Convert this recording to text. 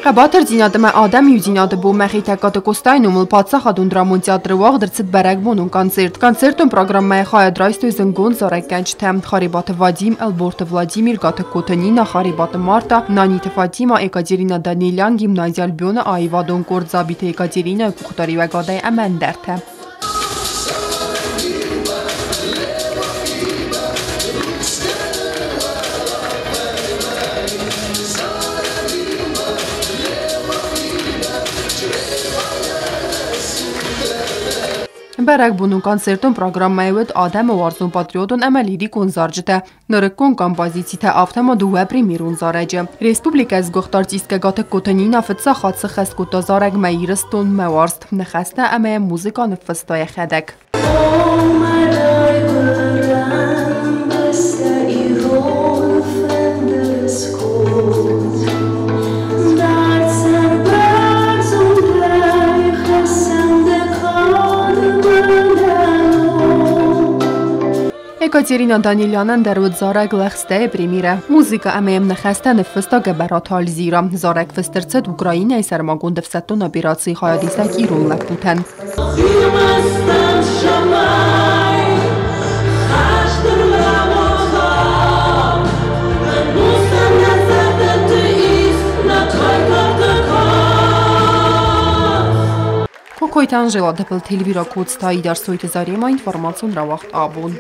Хъӕбатырдзинад ӕмӕ адӕмы иудзинады бонмӕ Хетӕгкаты Къостайы номыл паддзахадон драмон театры уагъд ӕрцыд бӕрӕгбонон концерт. Концертон программӕйы хайад райстой зындгонд зарӕггӕнджытӕ Харебаты Вадим, Ӕлборты Владимир, Гатыгкоты Нина, Харебаты Марта, Наниты Фатима, Екатерина Данелян, гимнази Альбион-ы аивадон къорд Дзабиты Екатеринӕйы къухдариуӕгадӕй ӕмӕ ӕндӕртӕ. Бӕрӕгбонон концертон программӕйы уыд адӕмы уарзон патриотон ӕмӕ лирикон зарджытӕ, нырыккон композицитӕ, афтӕ ма дыууӕ премьерон зарӕджы. Республикӕйы сгуыхт артисткӕ Гатыгкоты Нина фыццаг хатт сыххӕст кодта зарӕг «Мӕ Ирыстон, мӕ уарзт». Ныхӕстӕ ӕмӕ йӕм музыкӕ ныффыста йӕхӕдӕг. Екатерина Данилянӕн дӕр уыд зарӕг «Лӕгъстӕйы» премьерӕ. Музыкӕ ӕмӕ йӕм ныхӕстӕ ныффыста Гӕбӕраты Альзира. Зарӕг фыст ӕрцыд Украинӕйы сӕрмагонд ӕфсӕддон операцийы хайадисӕг ирон лӕппутӕн. Кокойты Анжела, Тыбылты Эльвира, Коцты Аидар, Сойты Зарема, информацион рауагъд «Абон».